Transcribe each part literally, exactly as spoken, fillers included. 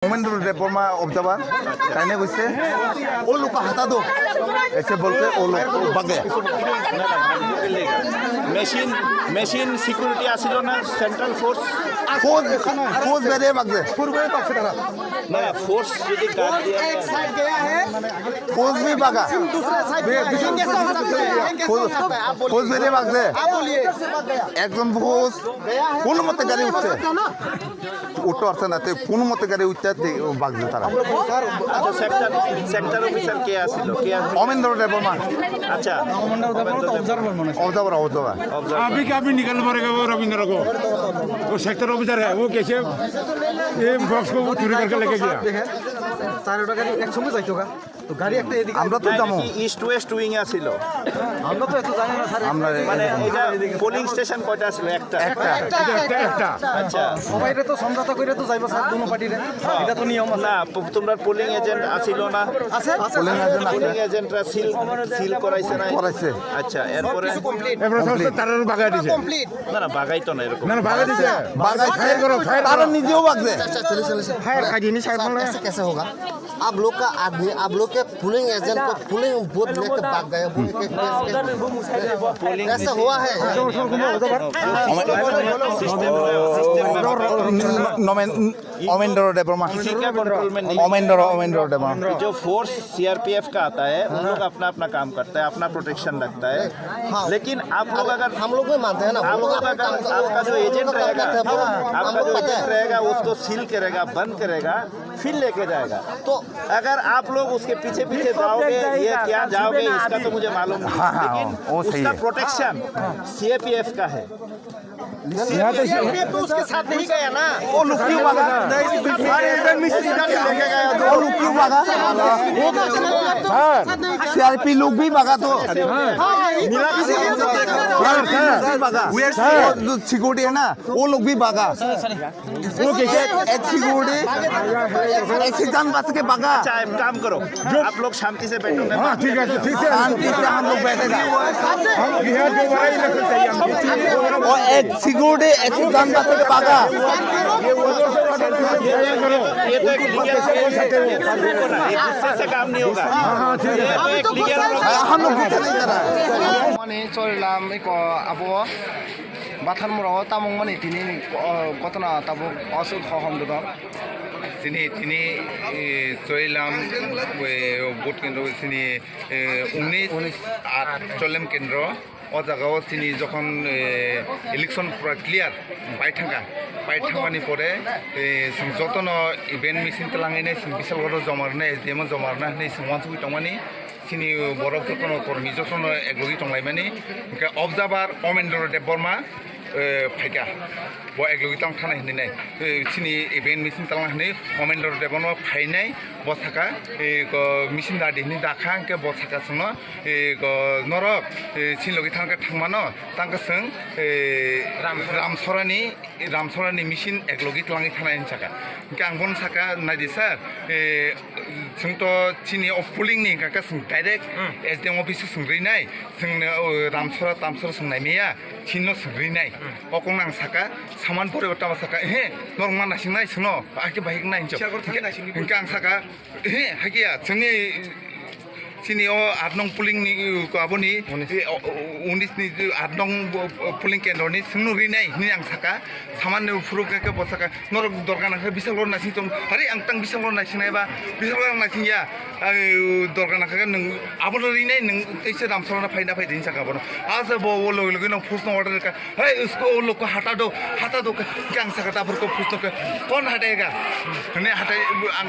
उमेंद्र देबबर्मा observer, कहने को इससे, वो लोग का हटा दो, ऐसे बोलते वो लोग भाग गया। মেশিন, মেশিন সিকিউরিটি আসিল না, সেন্ট্রাল ফোর্স। ফোর্স, ফোর্স বেরিয়ে ভাগছে। না, ফোর্স যদি গার্ড দিয়ে एक साइड गया है, ফোর্স भी भागा। दूसरा साइड गया है। ये कैसे हो सकता है? ये कैसे हो सकता है? आप बोलिए। ফোর্স বেরিয়ে ভাগছে। आप बोलिए। একজন ফোর্স কোনো মতে গাড়ি উঠছে। উঠতে পারছে না, তো কোনো মতে গাড়ি উঠতে দে-, ভাগছে তারা। আচ্ছা, সেক্টর, সেক্টর অফিসার কে আসিল? কে আসিল? অমেন্দ্র দেববর্মা। আচ্ছা। অমেন্দ্র দেববর্মা তো অবজারভার মনে হয়। Observer, observer. অবজারভার। अभी क्या, अभी निकल पड़ेगा वो रविंद्र को। वो सेक्टर ऑफिसर है, वो कैसे ये बॉक्स को चोरी करके लेके गया? चारों गाड़ी एक संगे जाइतो का? তো গাড়ি একটা এদিকে আমরা তো না, এটা যাবো। কি ইস্ট ওয়েস্ট উইং আছিল? আমরা তো এত জানি না, স্যার। আমরা মানে এটা পোলিং স্টেশন কয়টা আছিল? একটা। একটা। একটা, একটা, একটা। আচ্ছা। সবাইরে তো সমঝোতা করে তো যাইবো, স্যার, দুনো পার্টিরে। এটা তো নিয়ম আছে। না, প-, তোমরা পোলিং এজেন্ট আছিল না? আছে। পোলিং এজেন্ট আছে। পোলিং এজেন্টরা সিল, সিল করাইছে না? করাইছে। আচ্ছা, এরপরে? সব কিছু কমপ্লিট। এবার সব কমপ্লিট। তারা বাগাই দিছে। কমপ্লিট। না, না, বাগাই তো না এরকম। না, না, বাগাই দিছে। বাগাই ফায়ার করো, ফায়ার তারা করো। নিজেও বাগছে। ফায়ার কাজিনি সাহেব বলে। कैसे होगा? आप लोग का आदमी, आप लोग के पोलिंग एजेंट को पोलिंग बूथ लेके भाग गए, बोल के कैसे, कैसे हुआ है? অমেন্দ্র দেববর্মা। किसी का कंट्रोल में नहीं। অমেন্দ্র, অমেন্দ্র দেববর্মা। जो फोर्स सीआरपीएफ का आता है, उन लोग अपना अपना काम करता है, अपना प्रोटेक्शन रखता है। लेकिन आप लोग अगर हम लोग भी मानते हैं ना, आप लोग अगर, आपका जो एजेंट रहेगा, आपका जो एजेंट रहेगा, उसको सील करेगा, बंद करेगा, फिर लेके जाएगा। तो अगर आप लोग उसके पीछे पीछे जाओगे, ये क्या जाओगे, इसका तो मुझे मालूम नहीं। हाँ, हाँ, लेकिन वो सही उसका है। प्रोटेक्शन सीएपीएफ का है। सीआरपीएफ तो उसके साथ नहीं गया ना। वो लोग क्यों भागा? वो लोग क्यों भागा? सर, सीआरपी लोग भी भागा तो। हाँ, ये तो सर, सर। भागा। वो जो सिक्योरिटी है ना, वो लोग भी भागा। वो कैसे? एक सिक्योरिटी, एक से जान बच के भागा। अच्छा, एक काम करो, आप लोग शांति से बैठो, मैं हाँ, ठीक है, ठीक है। शांति से हम लोग बैठेगा। हम लोग यहाँ दोबारा इलेक्शन चाहिए हमको। वो एक सिक्योरिटी, एक से जान बच के भागा। ये तो एक लीगल, ये गुस्से से काम नहीं होगा। हाँ, हाँ, ठीक है। ये तो एक लीगल हाँ, हम लोग गुस्सा नहीं कर रहा है। Mane chorilam iko abo Batharmura o tamung mani tini, o, gotona tabuk aswk hohom dodok. Chini tini, e, Chorilam, e, vote kendro chini, e, unis at Chorilam kendro. O jaga o chini jokhon, e, election pura clear bai thangkha, bai thangmani pore, e, chwng jotono event machine twlangwi nai chwng Bisalgoro joma rwnai, S D M o joma rwna hinwi chwng uansugwi tongmani. Chini borok jotono kormi jotono eklogi tonglaimani. Hwnkhe observer Omendro Debbarma, eh, phaikha. Bo eklogi tong thana hinwi nai. Eh, chini event machine talna hinwi Omendro Debbarma phainai. Bo saka, eh, ko machine dadi hinwi dakha, hwnkhe bo saka chwngno, eh, ko norok, eh, chini logi thangkhe thangmano, tangkhe chwng, eh, Ram-, Ramsorani Ramsorani machine eklogi twlangwi thanai hinwi saka. Hwnkhe ang bono saka, "Naidi sir, eh, chwng to chini o polling ni hwnkha khe chwng direct Hmm. S D M office o chwng rwi nai, chwngno, o, Ramsora Tamsora chwng nai maya, chini no chwng rwi nai." Hmm. O kok no ang saka, saman pore o tamo saka, "Ehe, norok ma naising nai chwngno, hakhe bahik nai," hinwi. Siya kor thangwi naising di. Hwnkhe ang saka, He, hakhe ya, chwngni, chini o aat nong polling ni, uh, aboni, Unis. Eh, o, o, unis ni, uh, aat nong, uh, polling kendro ni chwngno rinai hinwi ang saka, saman ni phuru khe, khe bo saka, norok dorga nangkha bisal rok naising tong, hari ang tang bisal rok naising nai ba, bisal rok naising ya, ai, uh, dorga nangkha nwng abono rinai nwng teisa Ramsara phaina phai din saka bono, asa bo, bo logi logi nang force no order ka, Hey, usko wo log ko hata do, hata do, kya ang saka ta phur ko pusto ke, kon hatega? Hone hatai, ang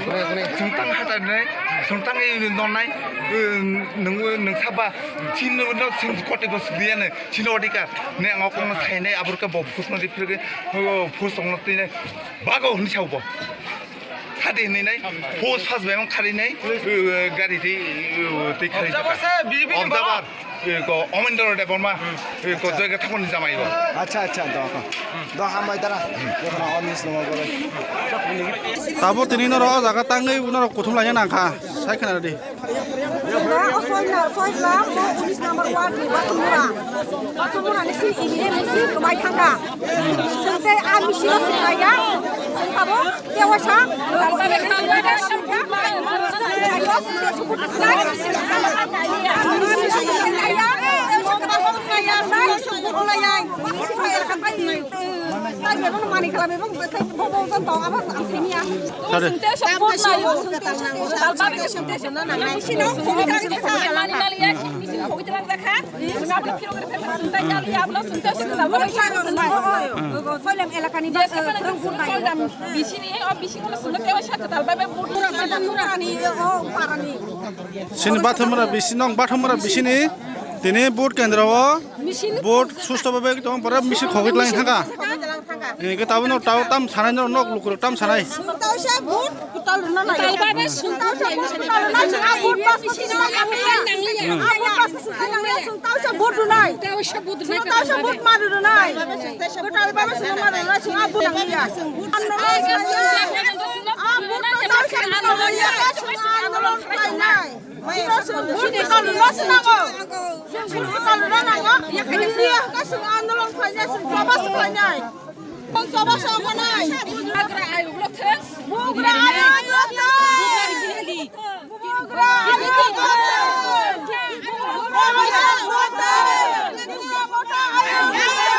sungtang hata nai, sungtang e non nai, nung, nung saba, chin no, no, sing kote ko sliya ne, chin odikar, ne ang okong no sai nai, abur ka bo phus no di phir ke, phus ong no tine, bago hon chau bo. Khadi hinwi nai, post first bai khadi nai, gari tei, tei khadi jaka. Observer, ko Omendro Debbarma, ko Joyga Thakurni jamai bo. আচ্ছা, আচ্ছা, দাও, দাও। দাও, হামাই দাঁড়া। দেখো না, অনিস নম্বর বলে। Tabo tini norok o jaga tangwi norok kuthum laina nangkha. Sai khna di. Sida o soi na, soi bla, bo unis number ward ni Bathumura. Bathumura ni si iri ni si kwbai thangkha. Sinte a misi no si kaya. Sorry. Sini Bathumra bisini, nong Bathumra bisini, tini vote kendro o vote susto babe tong pore misi khogit lang thangka. Hingke tabuk no tau tam sanai no nok lukur tam sanai. Suntaosa vote kutal rwna nai. Kutal ba suntaosa vote kutal rwna nai. A vote pas kutal rwna nai. A vote pas kutal rwna nai. Suntaosa vote rwnai. Suntaosa vote ma rwnai. Kutal ba suna ma rwnai. Suna vote nang ya. A vote pas kutal rwna nai. Suna andolon khlainai. Suna suna vote kutal rwna suna go. Suna vote kutal rwna nai. Suna andolon khlainai. Suna pas khlainai. Bugra ayuk lo thang. Bugra ayuk lo thang. Bugra ayuk lo thang. Bugra ayuk lo thang. Tipra Motha ayuk lo thang.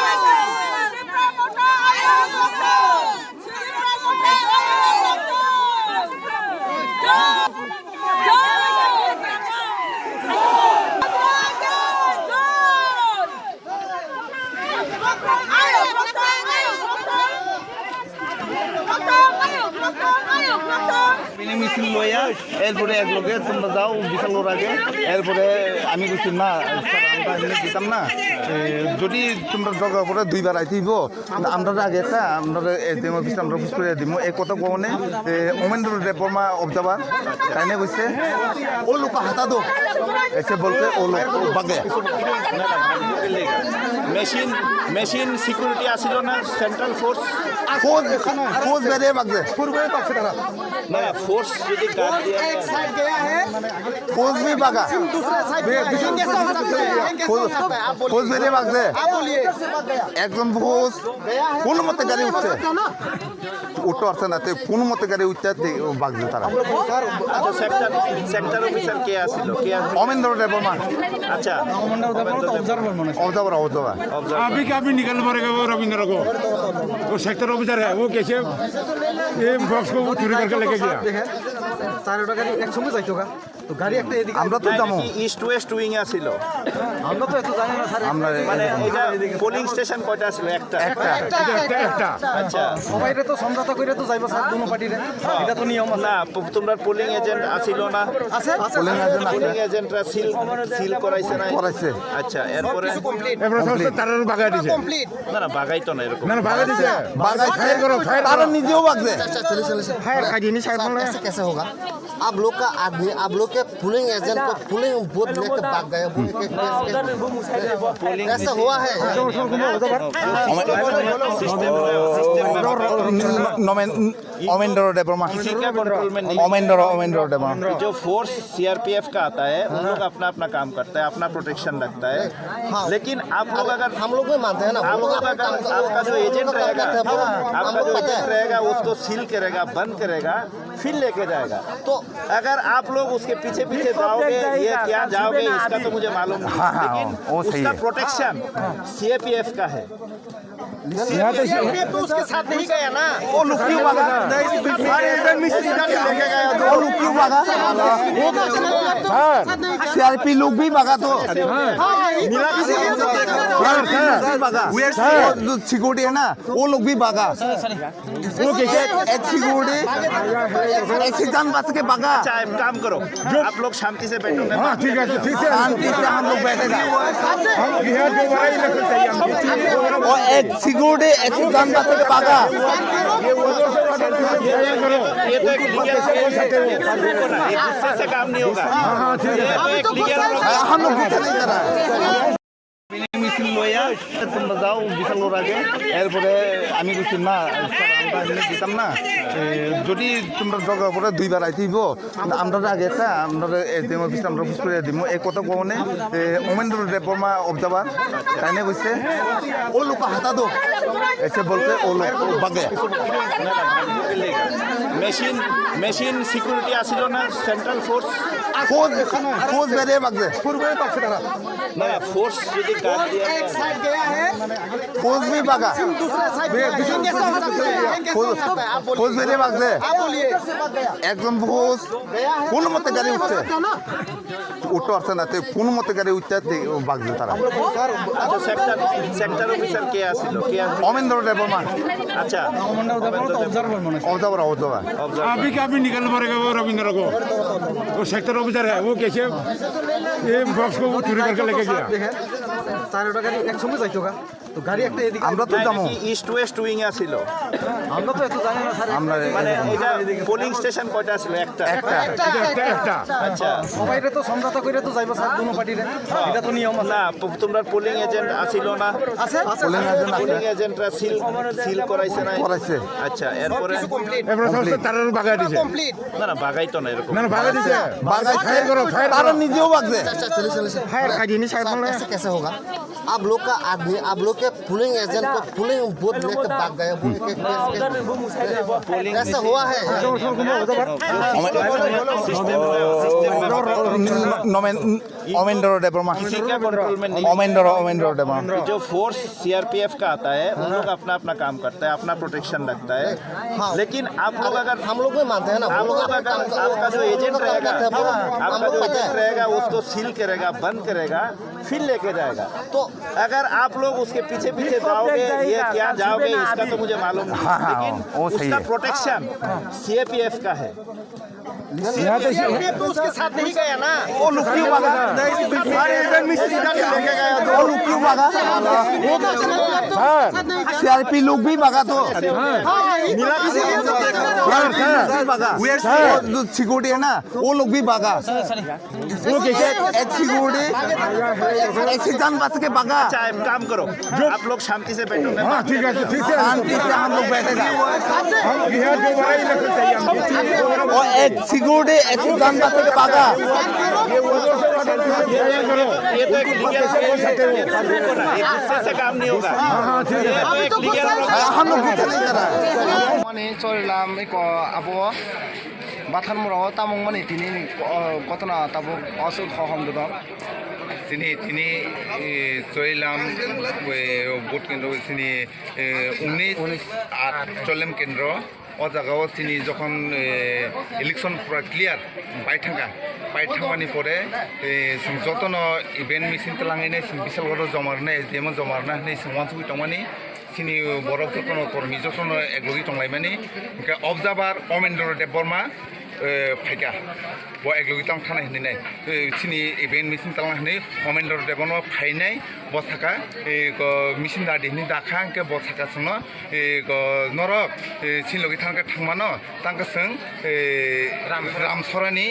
Tipra Motha ayuk lo thang. মিছিল লইয়া এরপরে এক লগে তোমরা যাও বিশাল আগে। এরপরে আমি কইছি, "না স্যার, আমরা এমনি দিতাম না। এ, যদি তোমরা দরকার পড়ে দুইবার আইতে হইব।" আমরা আগে একটা, আমরা এসডিএম অফিসে আমরা অফিস করে দিব। এই কথা কোনে, এ, অমেন্দ্র দেববর্মা অবজার্ভার, তাই না কইছে? ও লোক হাতা দো। এসে বলতে ও লোক বাগে। মেশিন, মেশিন সিকিউরিটি আসিল না, সেন্ট্রাল ফোর্স? ফোর্স, ফোর্স বেরিয়ে বাগছে। পূর্বে বাগছে তারা। না, ফোর্স যদি গার্ড দিয়ে एक साइड गया है। ফোর্স ভি বাগা। दूसरा साइड गया है। ये कैसे हो सकता है? ये कैसे हो सकता है? आप बोलिए। ফোর্স বেরিয়ে বাগছে। आप बोलिए। একজন ফোর্স কোনো মতে গাড়ি উঠছে। উঠতে পারছে না, তো কোনো মতে গাড়ি উঠতে দে-, বাগছে তারা। আচ্ছা, সেক্টর, সেক্টর অফিসার কে আসিল? কে আসিল? অমেন্দ্র দেববর্মা। আচ্ছা। অমেন্দ্র দেববর্মা তো অবজার্ভার মনে হয়। Observer, observer. অবজার্ভার। अभी क्या अभी निकल पड़ेगा वो रविंद्र को? वो सेक्टर ऑफिसर है, वो कैसे ये बॉक्स को वो चोरी करके लेके गया? चारोटा गाड़ी एक संगे जाइतो का? তো গাড়ি একটা এদিকে আমরা তো না, যাবো। এটা কি ইস্ট ওয়েস্ট উইং এ ছিল? আমরা তো এত জানি না, স্যার। আমরা মানে এটা পোলিং স্টেশন কয়টা ছিল? একটা। একটা। একটা, একটা, একটা। আচ্ছা। সবাইরে তো সমঝোতা করে তো যাইবো, স্যার, দুনো পার্টিরে। এটা তো নিয়ম আছে। না, প-, তোমরা পোলিং এজেন্ট আছিল না? আছে, আছে। পোলিং এজেন্ট আছে। পোলিং এজেন্টরা সিল, সিল করাইছে না? করাইছে। আচ্ছা, এরপরে? সব কিছু কমপ্লিট। এবার সব কমপ্লিট। তারা বাগাই দিছে। কমপ্লিট। না, না, বাগাই তো না এরকম। না, না, বাগাই দিছে। বাগাই ফায়ার করো, ফায়ার তারা করো। নিজেও বাগছে। আচ্ছা, আচ্ছা, চলে, চলে, চলে। ফায়ার খাইনি, সাহেব বলে। कैसे, कैसे होगा? आप लोग का आदमी, आप लोग के पोलिंग एजेंट को पोलिंग बूथ लेके भाग गए, बोल के, कैसे, कैसे? ऐसा हुआ है? অমেন্দ্র দেববর্মা। किसी का कंट्रोल में नहीं। অমেন্দ্র, অমেন্দ্র দেববর্মা। जो फोर्स सीआरपीएफ का आता है, उन लोग अपना अपना काम करता है, अपना प्रोटेक्शन रखता है। हाँ। लेकिन आप लोग अगर हम लोग भी मानते हैं ना, हम लोग अगर आपका जो एजेंट रहेगा, आपका जो एजेंट रहेगा, उसको सील करेगा, बंद करेगा, फिर लेके जाएगा। तो अगर आप लोग उसके पीछे पीछे जाओगे, ये क्या जाओगे, इसका तो मुझे मालूम नहीं। हाँ, हाँ, लेकिन वो सही उसका है। प्रोटेक्शन सीएपीएफ का है। सीएपीएफ तो उसके साथ नहीं गया ना। वो लोग क्यों भागा? अरे, इधर मिस्त्री का लेके गया तो। वो लोग क्यों भागा? हाँ। सीआरपी लोग भी भागा तो। हाँ, मिला किसी के साथ। हाँ, हाँ। भागा। वो जो सिक्योरिटी है ना, वो लोग भी भागा। वो कैसे? एक सिक्योरिटी, एक से जान बच के भागा। अच्छा, एक काम करो, आप लोग शांति से बैठो, मैं हाँ, ठीक है, ठीक है। शांति से हम लोग बैठेगा। हम बिहार दोबारा इलेक्शन चाहिए हमको। वो एक सिक्योरिटी, एक से जान बच के भागा। ये तो एक लीगल, ये गुस्से से काम नहीं होगा। हाँ, हाँ, ठीक है। ये तो एक लीगल हाँ, हम लोग गुस्सा नहीं कर रहा है। ভাইয়া, তোমরা যাও বিশাল ওর আগে, এরপরে আমি বলছি, "না, স্যার, আমরা এমনি দিতাম না। এ, যদি তোমরা দরকার পড়ে দুইবার আইতে হইব, আমরা আগে একটা, আমরা এসডিএম অফিসে আমরা পুশ করে দিব।" এই কথা কওনে, এ, অমেন্দ্র দেববর্মা অবজার্ভার, তাই না কইছে, "ও লোক হাতা দো।" এসে বলতে ও লোক ভাগে। মেশিন, মেশিন সিকিউরিটি আসিল না, সেন্ট্রাল ফোর্স। ফোর্স, ফোর্স বেরিয়ে ভাগছে। পূর্বে পাচ্ছে তারা। না, ফোর্স যদি গার্ড দিয়ে एक साइड गया है, ফোর্স ভি ভাগা। दूसरा साइड गया है। ये कैसे हो सकता है? ये कैसे हो सकता है? आप बोलिए। ফোর্স বেরিয়ে ভাগছে। आप बोलिए। একজন ফোর্স কোনো মতে গাড়ি উঠছে। উঠতে পারছে না, তে কোনো মতে গাড়ি উঠতে তে ভাগছে তারা। আচ্ছা, সেক্টর, সেক্টর অফিসার কে আসিল? কে আসিল? অমেন্দ্র দেববর্মা। আচ্ছা। Observer, observer. अभी क्या, अभी निकल पड़ेगा वो रविंद्र को। वो सेक्टर ऑफिसर है, वो कैसे ये बॉक्स को चोरी करके लेके गया? চারোটা গাড়ি একসঙ্গে যাইতো গা। তো গাড়ি একটা এদিকে আমরা তো যাবো। ইস্ট ওয়েস্ট উইং আছিল। আমরা তো এত জানি না স্যার। আমরা মানে এটা পোলিং স্টেশন কয়টা আছিল? একটা। একটা। এটা একটা, একটা। আচ্ছা। সবাইরে তো সমঝোতা করে তো যাইবো স্যার, দুনো পার্টিরে। এটা তো নিয়ম আছে। না, প-, তোমরা পোলিং এজেন্ট আছিল না? আছে। পোলিং এজেন্ট আছে। পোলিং এজেন্টরা সিল, সিল করাইছে না? করাইছে। আচ্ছা, এরপরে? এবার সমস্ত তারার বাগাই দিছে। কমপ্লিট। না, না, বাগাই তো না এরকম। না, না, বাগাই দিছে। বাগাই ফায়ার করো, ফায়ার তারা করো। নিজেও বাগছে। ফায়ার কাজিনি সাহেব বলে। ऐसे कैसे होगा? आप लोग का आदमी, आप लोग के पोलिंग एजेंट को पोलिंग बूथ लेके भाग गया, बोल के, के, के, ऐसा हुआ है? নমেন-, অমেন্দ্র দেববর্মা। किसी का कंट्रोल में नहीं। অমেন্দ্র, অমেন্দ্র দেববর্মা। जो फोर्स सीआरपीएफ का आता है, उन लोग अपना अपना काम करता है, अपना प्रोटेक्शन रखता है। हाँ। लेकिन आप लोग अगर हम लोग भी मानते हैं ना, हम लोग अगर, आपका जो एजेंट रहेगा, आपका जो एजेंट रहेगा, उसको सील करेगा, बंद करेगा, फिर लेके जाएगा। तो अगर आप लोग उसके पीछे पीछे जाओगे, ये क्या जाओगे, इसका तो मुझे मालूम नहीं। हाँ, हाँ, लेकिन वो सही उसका है। प्रोटेक्शन सीएपीएफ का है। यहाँ तो सीआरपीएफ तो उसके साथ नहीं गया ना। वो लोग क्यों भागा? अरे, इधर मिस्त्री इधर लेके गया तो। वो लोग क्यों भागा? हाँ। सीआरपी लोग भी भागा तो। हाँ, ये तो हाँ, हाँ। भी भागा। हाँ। वो जो सिक्योरिटी है ना, वो लोग भी भागा। वो कैसे? एक सिक्योरिटी, एक सिद्धांत बस के भागा। अच्छा, एक काम करो, आप लोग शांति से बैठो, मैं हाँ, बात ठीक है, करता हूँ। ठीक है। शांति से हम लोग बैठेगा। हम यहाँ दोबारा इलेक्शन चाहिए हमको। वो एक सिक्योरिटी, एक सिद्धांत बस के भागा। ये तो एक लीगल, ये गुस्से से काम नहीं होगा। हाँ, हाँ, ठीक है। ये तो एक लीगल हाँ, हम लोग गुस्सा नहीं कर रहा है। Mane chorilam iko abo Batharmura o tamung mani tini, o, kotona tabuk aswk hohom dodok. Chini tini, e, Choilam, e, vote kendro chini, e, unis at Choilam kendro. O jaga o chini jokhon, e, election pura clear bai thangkha, bai thangmani pore, e, chwng jotono event machine twlangwi nai chwng Bisalgoro joma rwnai, S D M o joma rwna hinwi chwng uansugwi tongmani. Chini borok jotono kormi jotono eklogi tonglaimani, hwnkhe observer Omendro Debbarma, eh, phaikha. Bo eklogi tong thana hinwi nai. Eh, chini event machine tongna hinwi Omendro Debbarma phainai, bo saka, eh, ko machine dadi hinwi dakha, hwnkhe bo saka chwngno, eh, ko norok, eh, chini logi thangkhe thangmano, tangkhe chwng, eh, Ram Sorani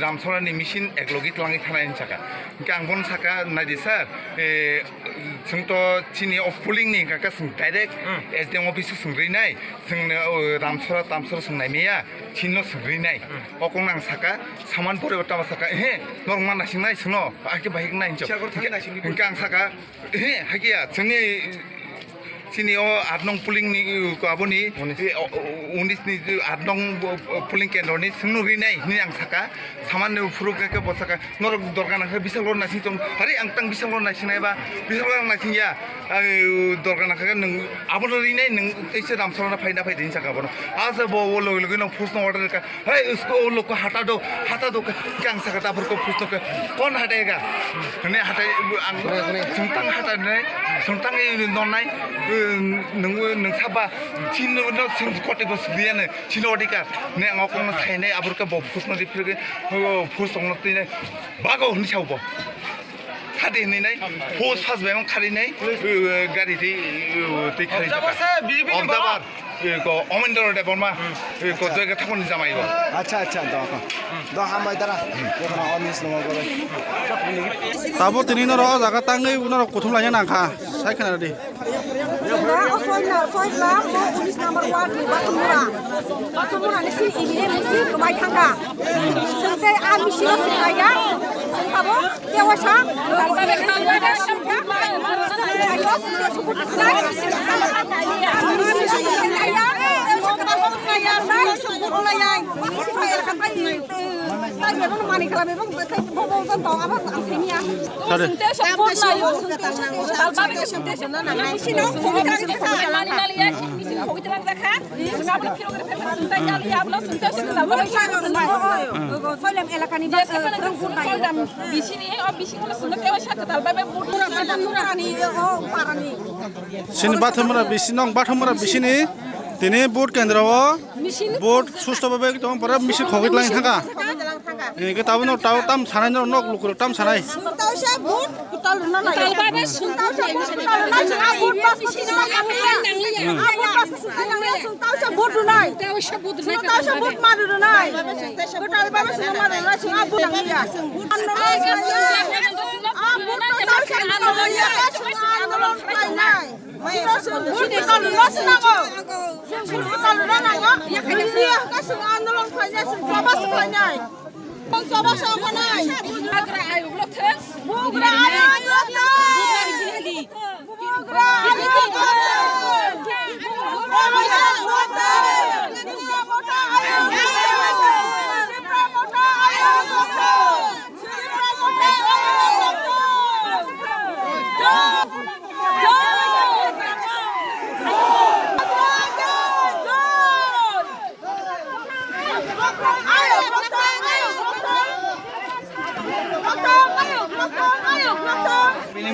Ramsorani machine eklogi twlangwi thanai hinwi saka. Hwnkhe ang bono saka, "Naidi sir, eh, chwng to chini o polling ni hwnkha khe chwng direct Hmm. S D M office o chwng rwi nai, chwngno, o, Ramsora Tamsora chwng nai maya, chini no chwng rwi nai." Hmm. O kokno ang saka, saman pore o tamo saka, "Ehe, norok ma naising nai chwngno, hakhe bahik nai hinwi." Hwnkhe ang saka, He, hakhe ya, chwngni, chini o aat nong polling ni, uh, aboni, Unis. Eh, o, o, unis ni, uh, aat nong, uh, polling kendro ni chwngno rinai hinwi ang saka, saman ni phuru khe, khe bo saka, norok dorkar nangkha Bisalgoro naising tong, hari ang tang Bisalgoro naising nai ba, Bisalgoro naising ya, ang, uh, dorkar nangkha khe nwng abono rinai, nwng teisa Ramsora no phaina phai di hinwi saka bono. Asa bo o logi logi no force no order ka, "Hey, usko, wo log ko hata do, hata do," kya ang saka ta, "Apko puchhta hai, kaun hatayega?" Hine hatai, ang, "Sungtang hata nai, sungtang e non nai, nung, nung saba, chin no, no, sing kote bo sriya ne, chin odika." Ne ang okong no sai nai, apko bo puchhta di phirge, puchhta no tine, "Bago," hini sao bo. Hade hini nai, force fast bai khari nai, gari tei, tei khari. Observer sir, bini, bini observer. Ko Omendro Debbarma, ko Joyka Thakurni jamai bo. Acha, acha, do ko. Do hambai dara. Ko na omis no ko. Tabo tini noro o jaga tangwi noro kuthum laina nangkha. Sai khana di. Sunda o soi na, soi la, bo unis number ward ni Bathumura. Bathumura ni si iri ni si kumai thangka. Sunda a misi o sunda ya. Sunda bo. Sini Bathumura bisini, nong Bathumura bisini tini vote kendro o vote susto babe tong pore misi khogit lang thangka. Ini ke tabu no tabu tam sanai no nok lukur tam sanai. Tausa vote kutal runa nai. Tausa vote kutal runa nai. Tausa vote dunai. Tausa vote maru dunai. Kutal babe sunu maru dunai. Sunu vote dunai. Sunu vote dunai. Sunu vote dunai.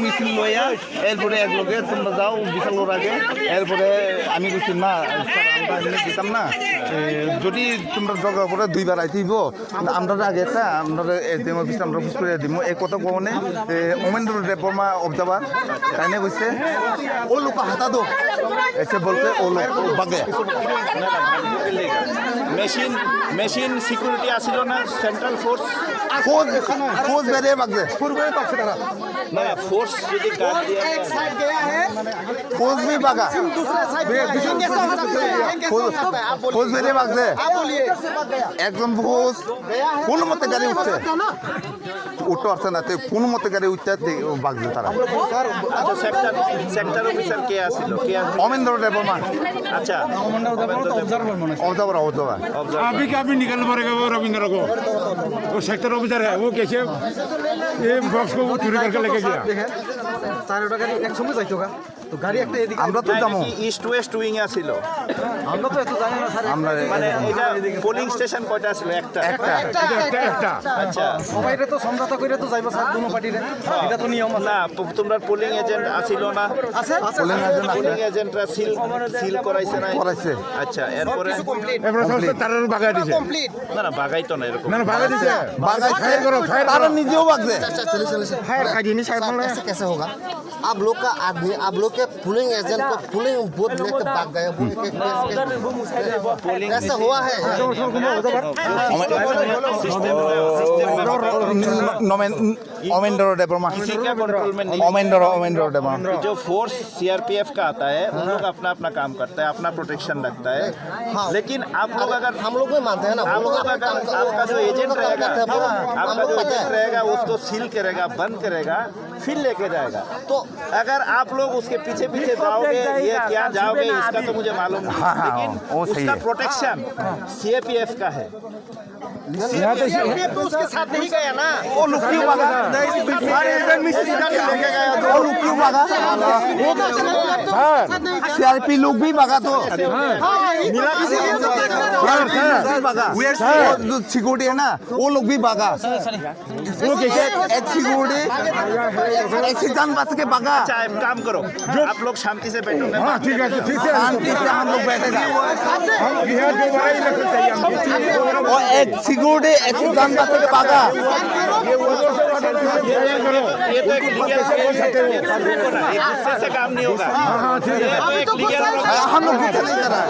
মিছিল লইয়া এরপরে এক লগে তোমরা যাও বিশাল ওর আগে। এরপরে আমি কইছি, "না স্যার, আমরা এমনি দিতাম না। এ, যদি তোমরা দরকার পড়ে দুইবার আইতে হইব।" আমরা আগে একটা, আমরা এসডিএম অফিসে আমরা পুশ করে দিব। এই কথা কোনে, এ, অমেন্দ্র দেব বর্মা অবজারভার, তাই না কইছে, "ও লোক হাতা দো।" এসে বলতে ও লোক ভাগে। মেশিন, মেশিন সিকিউরিটি আসিল না, সেন্ট্রাল ফোর্স। ফোর্স, ফোর্স বেরিয়ে ভাগছে। পূর্বে পাচ্ছে তারা। না, ফোর্স যদি গার্ড দিয়ে एक साइड गया है। ফোর্স ভি ভাগা। दूसरा साइड गया है। कैसे हो सकता है? कैसे हो सकता है? आप बोलिए। ফোর্স বেরিয়ে ভাগছে। आप बोलिए। একজন ফোর্স কোনো মতে গাড়ি উঠছে। উঠতে পারছে না, তো কোনো মতে গাড়ি উঠতে তে ভাগছে তারা। আচ্ছা, সেক্টর, সেক্টর অফিসার কে আসিল? কে আসিল? অমেন্দ্র দেববর্মা। আচ্ছা। Observer, observer. अभी क्या, अभी निकल पड़ेगा वो रविंद्र को। वो सेक्टर ऑफिसर है, वो कैसे ये बॉक्स को चोरी करके लेके गया? চারোটা গাড়ি একসঙ্গে যাইতো গা। তো গাড়ি একটা এদিকে আমরা তো না, এটা যাবো। কি ইস্ট ওয়েস্ট উইং আছিল? আমরা তো এত জানি না, স্যার। আমরা মানে এটা পোলিং স্টেশন কয়টা আছিল? একটা। একটা। এটা একটা, একটা। আচ্ছা। সবাইরে তো সমঝোতা করে তো যাইবো, স্যার, দুনো পার্টিরে। এটা তো নিয়ম আছে। না, প-, তোমরা পোলিং এজেন্ট আছিল না? আছে। পোলিং এজেন্ট আছে। পোলিং এজেন্টরা সিল, সিল করাইছে না? করাইছে। আচ্ছা, এরপরে? এবারে সব তারার বাগাই দিছে। না, না, বাগাই তো না এরকম। না, না, বাগাই দিছে। বাগাই ফায়ার করো, ফায়ার তারা করো। নিজেও বাগছে। ফায়ার খাইনি সাহেব বলে। कैसे, कैसे होगा? आप लोग का आदमी, आप लोग के पोलिंग एजेंट को पोलिंग बूथ लेके भाग गया, वो एक, एक, एक, एक, ऐसा हुआ है? नमेन-, अमेंद्र देबबर्मा। किसी का कंट्रोल में नहीं। अमेंद्र, अमेंद्र देबबर्मा। जो फोर्स सीआरपीएफ का आता है, उन लोग अपना अपना काम करता है, अपना प्रोटेक्शन रखता है। हाँ। लेकिन आप लोग अगर हम लोग भी मानते हैं ना, आप लोग अगर, आपका जो एजेंट रहेगा, आपका जो एजेंट रहेगा, उसको सील करेगा, बंद करेगा, फिर लेके जाएगा। तो अगर आप लोग उसके पीछे पीछे जाओगे, ये क्या जाओगे, इसका तो मुझे मालूम नहीं। हाँ, हाँ, लेकिन वो सही उसका है। प्रोटेक्शन सीएपीएफ का है। यहाँ तो सीआरपीएफ तो उसके साथ नहीं गया ना। वो लोग क्यों भागा? अरे, इधर मिस्त्री इधर से लेके गया तो। वो लोग क्यों भागा? सर, सीआरपी लोग भी भागा तो। हाँ, मिला के सीआरपी लोग भी भागा। वो जो सिक्योरिटी है ना, वो लोग भी भागा। वो कैसे? एक सिक्योरिटी, एक से जान बच के भागा। अच्छा, एक काम करो, आप लोग शांति से बैठो, मैं हाँ, बात ठीक है, करके ठीक है। शांति से हम लोग बैठेगा। हम बिहार दोबारा इलेक्शन चाहिए हमको। वो एक सिक्योरिटी, एक से जान बच के भागा। ये तो एक लीगल, ये गुस्से से काम नहीं होगा। हाँ, हाँ, ठीक है। ये तो एक लीगल हाँ, हम लोग गुस्सा नहीं कर रहा है।